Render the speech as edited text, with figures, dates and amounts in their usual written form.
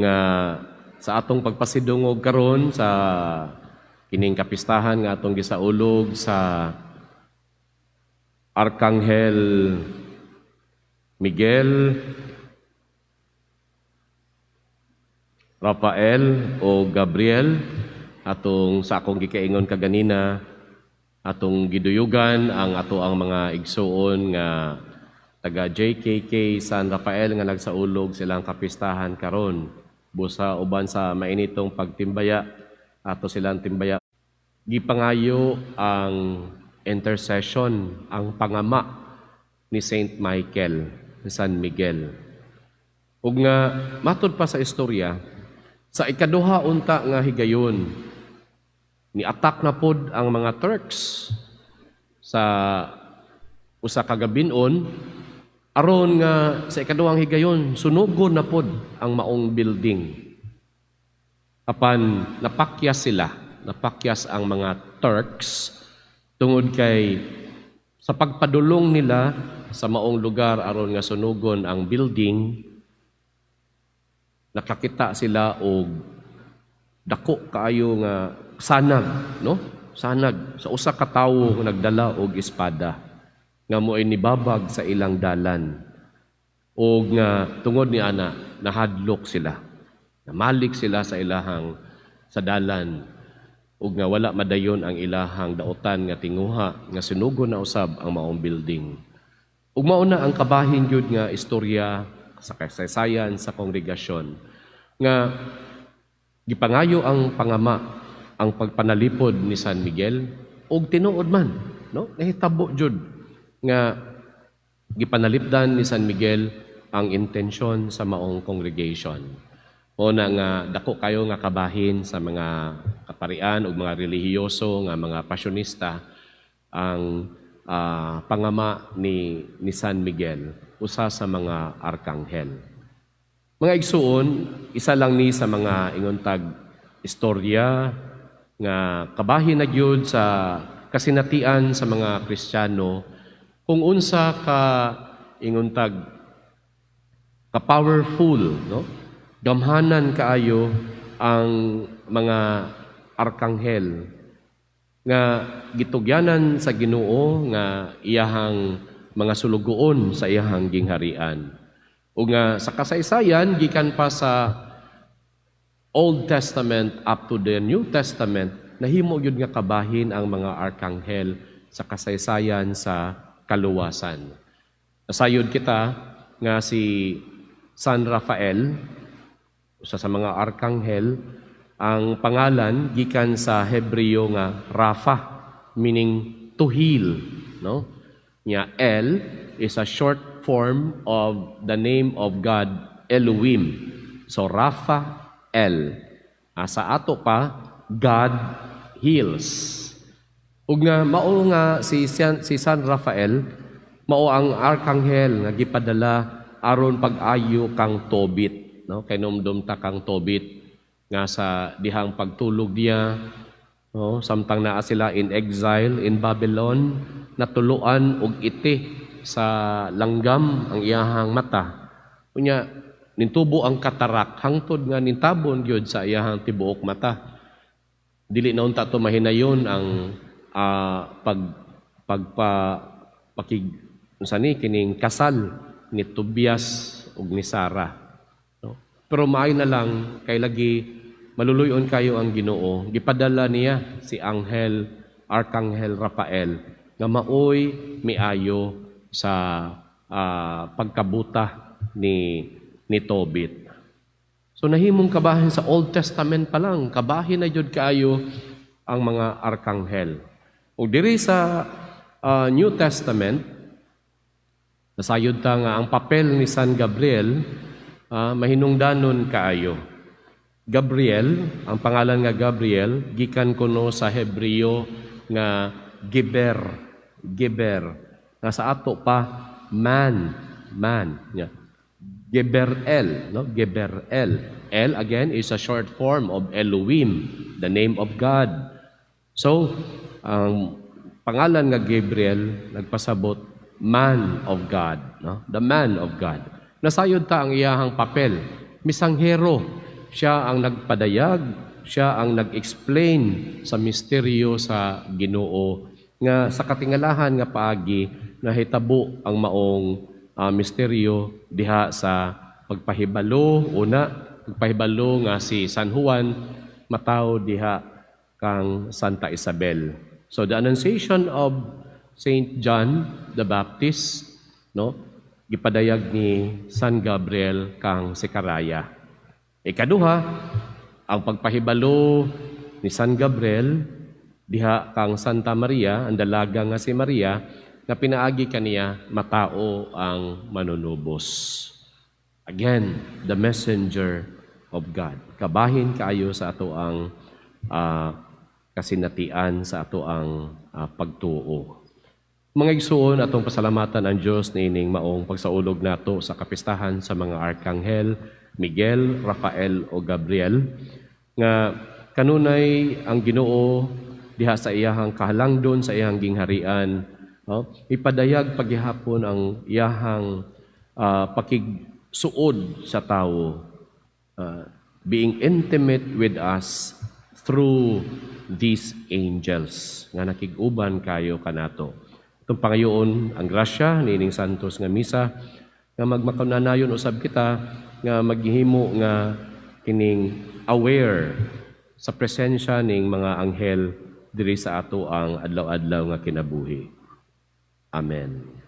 Nga sa atong pagpasidungog karon sa kining kapistahan nga atong gisaulog sa Arkanghel Miguel, Rafael o Gabriel, atong sa akong gikaingon kaganina, atong giduyugan ang ato ang mga igsuon nga taga JKK San Rafael nga nagsaulog silang kapistahan karon. Busa uban sa mainitong pagtimbaya, ato silang timbaya, gipangayo ang intercession, ang pangama ni Saint Michael, ni San Miguel. Ug nga matud pa sa istorya, sa ikaduha unta nga higayon, ni attack na pod ang mga Turks sa usa ka gabinon, aron nga sa ikaduhang higayon sunugon na pod ang maong building. Apan napakyas sila, napakyas ang mga Turks tungod kay sa pagpadulong nila sa maong lugar aron nga sunugon ang building, nakakita sila og dako kaayo nga sanag, no? Sanag sa usa ka tawo nga nagdala og espada nga mo'y nibabag sa ilang dalan. Og nga tungod ni ana, nahadlok sila. Namalik sila sa ilahang sa dalan ug nga wala madayon ang ilahang daotan nga tinguha nga sunugon na usab ang maong building. Ug mao na ang kabahin gyud nga istorya sa kasaysayan sa kongregasyon nga gipangayo ang pangama, ang pagpanalipod ni San Miguel, ug tinuod man, no, nahitabo jud nga gipanalipdan ni San Miguel ang intensyon sa maong congregation. O na nga dako kayo nga kabahin sa mga kaparian ug mga relihiyoso nga mga pasyonista ang pangama ni San Miguel, usa sa mga arkanghel. Mga igsuon, isa lang ni sa mga ingontag istorya nga kabahin na gyud sa kasinatian sa mga Kristiyano kung unsa ka ingontag ka powerful, no, gamhanan kaayo ang mga arkanghel nga gitugyanan sa Ginoo nga iyahang mga sulugoon sa iyahang gingharian. O nga sa kasaysayan, gikan pa sa Old Testament up to the New Testament, nahimo gyud nga kabahin ang mga arkanghel sa kasaysayan sa kaluwasan. Nasayod kita nga si San Rafael, usa sa mga arkanghel, ang pangalan gikan sa Hebreo nga Rafa, meaning to heal, no? Nya El is a short form of the name of God, Elohim. So Rafa El. Sa ato pa, God heals. Ug nga mao nga si San Rafael mao ang arkanghel nga gipadala aron pag-ayo kang Tobit, no? Kay numdum ta kang Tobit nga sa dihang pagtulog niya, no, samtang naa sila in exile in Babylon, natuluan og iti sa langgam ang iyahang mata. Unya nintubo ang katarak hangtod nga nintabon gyud sa iyahang tibuok mata. Dili na unta to mahinayon ang pag pagpa pakig unsa ni kining kasal ni Tobias ug ni Sara, no? Pero maayo na lang kay lagi maluluyon kayo ang Ginoo. Gipadala niya si Anghel Arkanghel Rafael nga maoy miayo sa pagkabuta ni Tobit. So nahimong kabahin sa Old Testament pa lang, kabahin na jud kaayo ang mga arkanghel. Ug diri sa New Testament, nasayod ta nga ang papel ni San Gabriel mahinungdanon kaayo. Gabriel, ang pangalan nga Gabriel, gikan kuno sa Hebreo nga Giber, Giber. Nga sa ato pa man, man. Yeah. Geberel, no? Geberel. El again is a short form of Elohim, the name of God. So, ang pangalan nga Gabriel nagpasabot man of God, no? The man of God. Nasayod ta ang iyahang papel, misanghero. Siya ang nagpadayag, siya ang nag-explain sa misteryo sa Ginoo nga sa katingalahan nga paagi nahitabo ang maong misteryo diha sa pagpahibalo, una, pagpahibalo nga si San Juan matawo diha kang Santa Isabel. So the Annunciation of Saint John the Baptist, no, gipadayag ni San Gabriel kang Zechariah. Ikaduha, ang pagpahibalo ni San Gabriel diha kang Santa Maria, ang dalaga nga si Maria, na pinaagi kaniya matao ang Manunubos. Again, the messenger of God. Kabahin kaayo sa ato ang kasinatian, sa ato ang pagtuo. Mga igsuon, atong pasalamatan ang Dios niining maong pagsaulog nato sa kapistahan sa mga arkanghel Miguel, Rafael o Gabriel, nga kanunay ang Ginoo diha sa iyahang kahalangdon, sa iyahang gingharian, no, ipadayag paghihapon ang iyahang pakigsuod sa tawo, being intimate with us through these angels nga nakig-uban kayo kanato. Atong pangayoon ang grasya niining santos nga misa nga magmakananayon usab kita nga maghimo nga kining aware sa presensya ning mga anghel diri sa ato ang adlaw-adlaw nga kinabuhi. Amen.